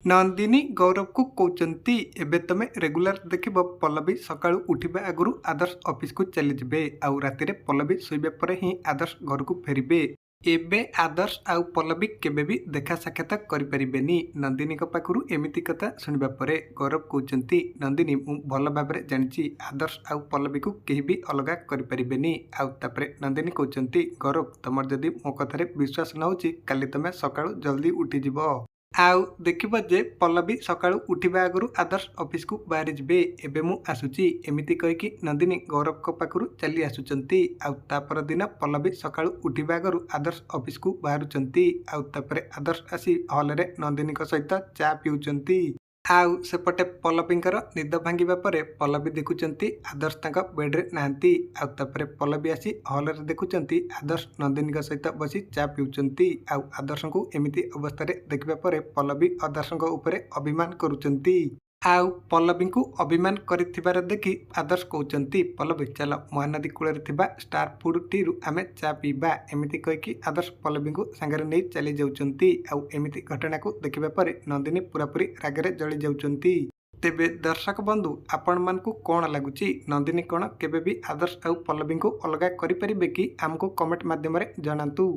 ନନ୍ଦିନୀ ଗୌରବକୁ କହୁଛନ୍ତି, ଏବେ ତମେ ରେଗୁଲାର ଦେଖିବ, ପଲ୍ଲବୀ ସକାଳୁ ଉଠିବା ଆଗରୁ ଆଦର୍ଶ ଅଫିସକୁ ଚାଲିଯିବେ ଆଉ ରାତିରେ ପଲ୍ଲବୀ ଶୋଇବା ପରେ ହିଁ ଆଦର୍ଶ ଘରକୁ ଫେରିବେ। ଏବେ ଆଦର୍ଶ ଆଉ ପଲ୍ଲବୀ କେବେ ବି ଦେଖା ସାକ୍ଷାତ କରିପାରିବେନି। ନନ୍ଦିନୀଙ୍କ ପାଖରୁ ଏମିତି କଥା ଶୁଣିବା ପରେ ଗୌରବ କହୁଛନ୍ତି, ନନ୍ଦିନୀ, ମୁଁ ଭଲ ଭାବରେ ଜାଣିଛି ଆଦର୍ଶ ଆଉ ପଲ୍ଲବୀକୁ କେହି ବି ଅଲଗା କରିପାରିବେନି। ଆଉ ତାପରେ ନନ୍ଦିନୀ କହୁଛନ୍ତି, ଗୌରବ, ତମର ଯଦି ମୋ କଥାରେ ବିଶ୍ୱାସ ନ ହେଉଛି, କାଲି ତମେ ସକାଳୁ ଜଲ୍ଦି ଉଠିଯିବ ଆଉ ଦେଖିବ ଯେ ପଲ୍ଲବୀ ସକାଳୁ ଉଠିବା ଆଗରୁ ଆଦର୍ଶ ଅଫିସକୁ ବାହାରି ଯିବେ। ଏବେ ମୁଁ ଆସୁଛି। ଏମିତି କହିକି ନନ୍ଦିନୀ ଗୌରବଙ୍କ ପାଖରୁ ଚାଲି ଆସୁଛନ୍ତି। ଆଉ ତା ପରଦିନ ପଲ୍ଲବୀ ସକାଳୁ ଉଠିବା ଆଗରୁ ଆଦର୍ଶ ଅଫିସକୁ ବାହାରୁଛନ୍ତି। ଆଉ ତାପରେ ଆଦର୍ଶ ଆସି ହଲରେ ନନ୍ଦିନୀଙ୍କ ସହିତ ଚା ପିଉଛନ୍ତି। ଆଉ ସେପଟେ ପଲ୍ଲବୀଙ୍କର ନିଦ ଭାଙ୍ଗିବା ପରେ ପଲ୍ଲବୀ ଦେଖୁଛନ୍ତି ଆଦର୍ଶ ତାଙ୍କ ବେଡ୍ରେ ନାହାନ୍ତି। ଆଉ ତାପରେ ପଲ୍ଲବୀ ଆସି ହଲରେ ଦେଖୁଛନ୍ତି ଆଦର୍ଶ ନନ୍ଦିନୀଙ୍କ ସହିତ ବସି ଚା ପିଉଛନ୍ତି। ଆଉ ଆଦର୍ଶଙ୍କୁ ଏମିତି ଅବସ୍ଥାରେ ଦେଖିବା ପରେ ପଲ୍ଲବୀ ଆଦର୍ଶଙ୍କ ଉପରେ ଅଭିମାନ କରୁଛନ୍ତି। ଆଉ ପଲ୍ଲବୀଙ୍କୁ ଅଭିମାନ କରିଥିବାର ଦେଖି ଆଦର୍ଶ କହୁଛନ୍ତି, ପଲ୍ଲବୀ, ଚାଲ ମହାନଦୀ କୂଳରେ ଥିବା ଷ୍ଟାର ଫୁଡ୍ ଟିରୁ ଆମେ ଚା ପିଇବା। ଏମିତି କହିକି ଆଦର୍ଶ ପଲ୍ଲବୀଙ୍କୁ ସାଙ୍ଗରେ ନେଇ ଚାଲି ଯାଉଛନ୍ତି। ଆଉ ଏମିତି ଘଟଣାକୁ ଦେଖିବା ପରେ ନନ୍ଦିନୀ ପୂରାପୂରି ରାଗରେ ଜଳି ଯାଉଛନ୍ତି। ତେବେ ଦର୍ଶକ ବନ୍ଧୁ, ଆପଣମାନଙ୍କୁ କ'ଣ ଲାଗୁଛି? ନନ୍ଦିନୀ କ'ଣ କେବେ ବି ଆଦର୍ଶ ଆଉ ପଲ୍ଲବୀଙ୍କୁ ଅଲଗା କରିପାରିବେ କି? ଆମକୁ କମେଣ୍ଟ ମାଧ୍ୟମରେ ଜଣାନ୍ତୁ।